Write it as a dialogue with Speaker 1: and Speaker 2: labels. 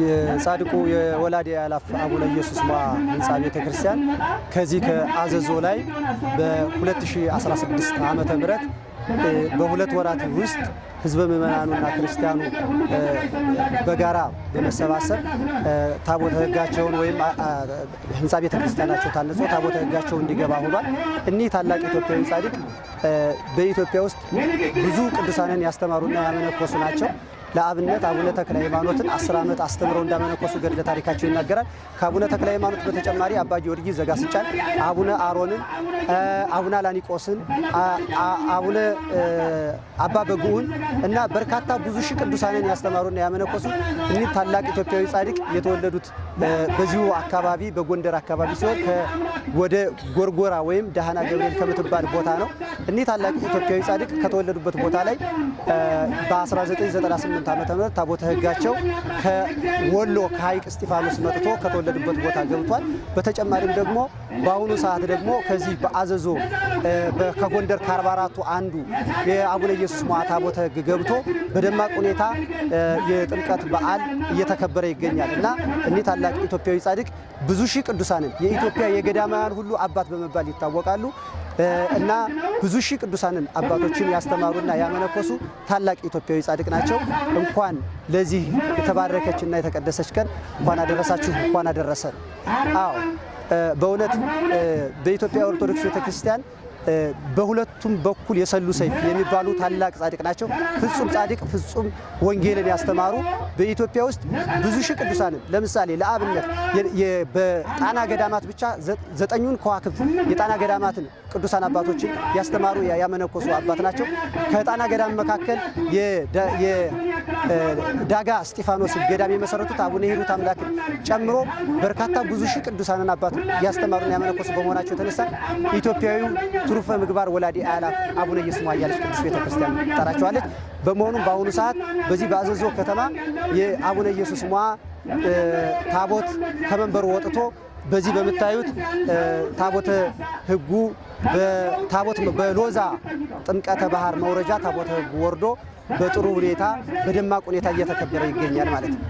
Speaker 1: የጻድቁ የወላዲ አእላፍ አቡነ ኢየሱስ ሞዐ ህንፃ ቤተ ክርስቲያን ከዚህ ከአዘዞ ላይ በ2016 ዓመተ ምህረት በ2 ወራት ውስጥ ህዝበ ምእመናኑና ክርስቲያኑ በጋራ በመሰባሰብ ታቦተ ሕጋቸውን ወይም ህንፃ ቤተ ክርስቲያናቸው ታንጾ ታቦተ ሕጋቸው እንዲገባ ሆኗል። እኒህ ታላቅ ኢትዮጵያዊ ጻድቅ በኢትዮጵያ ውስጥ ብዙ ቅዱሳንን ያስተማሩና ያመነኮሱ ናቸው። ለአብነት አቡነ ተክለ ሃይማኖትን 10 ዓመት አስተምረው እንዳመነኮሱ ገድለ ታሪካቸው ይናገራል። ከአቡነ ተክለ ሃይማኖት በተጨማሪ አባ ጊዮርጊስ ዘጋስጫን፣ አቡነ አሮንን፣ አቡነ አላኒቆስን፣ አቡነ አባ በጉዑን እና በርካታ ብዙ ሺህ ቅዱሳንን ያስተማሩና ያመነኮሱ እኒህ ታላቅ ኢትዮጵያዊ ጻድቅ የተወለዱት በዚሁ አካባቢ በጎንደር አካባቢ ሲሆን ወደ ጎርጎራ ወይም ደሃና ገብርኤል ከምትባል ቦታ ነው። እኒህ ታላቅ ኢትዮጵያዊ ጻድቅ ከተወለዱበት ቦታ ላይ በ1998 ዓ.ም. ታቦተ ሕጋቸው ከወሎ ከሐይቅ እስጢፋኖስ መጥቶ ከተወለዱበት ቦታ ገብቷል። በተጨማሪም ደግሞ በአሁኑ ሰዓት ደግሞ ከዚህ በአዘዞ ከጎንደር ከ44ቱ አንዱ የአቡነ ኢየሱስ ሞዐ ታቦተ ሕግ ገብቶ በደማቅ ሁኔታ የጥምቀት በዓል እየተከበረ ይገኛል እና እኒህ ታላቅ ኢትዮጵያዊ ጻድቅ ብዙ ሺህ ቅዱሳንን፣ የኢትዮጵያ የገዳማውያን ሁሉ አባት በመባል ይታወቃሉ እና ብዙ ሺህ ቅዱሳንን አባቶችን ያስተማሩና ያመነኮሱ ታላቅ ኢትዮጵያዊ ጻድቅ ናቸው። እንኳን ለዚህ የተባረከችና የተቀደሰች ቀን እንኳን አደረሳችሁ፣ እንኳን አደረሰን። አዎ፣ በእውነት በኢትዮጵያ ኦርቶዶክስ ቤተክርስቲያን በሁለቱም በኩል የሰሉ ሰይፍ የሚባሉ ታላቅ ጻድቅ ናቸው። ፍጹም ጻድቅ፣ ፍጹም ወንጌልን ያስተማሩ፣ በኢትዮጵያ ውስጥ ብዙ ሺህ ቅዱሳንን፣ ለምሳሌ ለአብነት በጣና ገዳማት ብቻ ዘጠኙን ከዋክብት የጣና ገዳማትን ቅዱሳን አባቶችን ያስተማሩ ያመነኮሱ አባት ናቸው። ከጣና ገዳም መካከል የዳጋ እስጢፋኖስ ገዳም የመሰረቱት አቡነ ሂሩት አምላክን ጨምሮ በርካታ ብዙ ሺህ ቅዱሳንን አባት ያስተማሩና ያመነኮሱ በመሆናቸው የተነሳ ኢትዮጵያዊው ትሩፈ ምግባር ወላዲ አእላፍ አቡነ ኢየሱስ ሞዐ እያለች ቅድስት ቤተክርስቲያን ትጠራቸዋለች። በመሆኑም በአሁኑ ሰዓት በዚህ በአዘዞ ከተማ የአቡነ ኢየሱስ ሞዐ ታቦት ከመንበሩ ወጥቶ በዚህ በምታዩት ታቦተ ሕጉ በታቦት በሎዛ ጥምቀተ ባህር መውረጃ ታቦተ ሕጉ ወርዶ በጥሩ ሁኔታ በደማቅ ሁኔታ እየተከበረ ይገኛል ማለት ነው።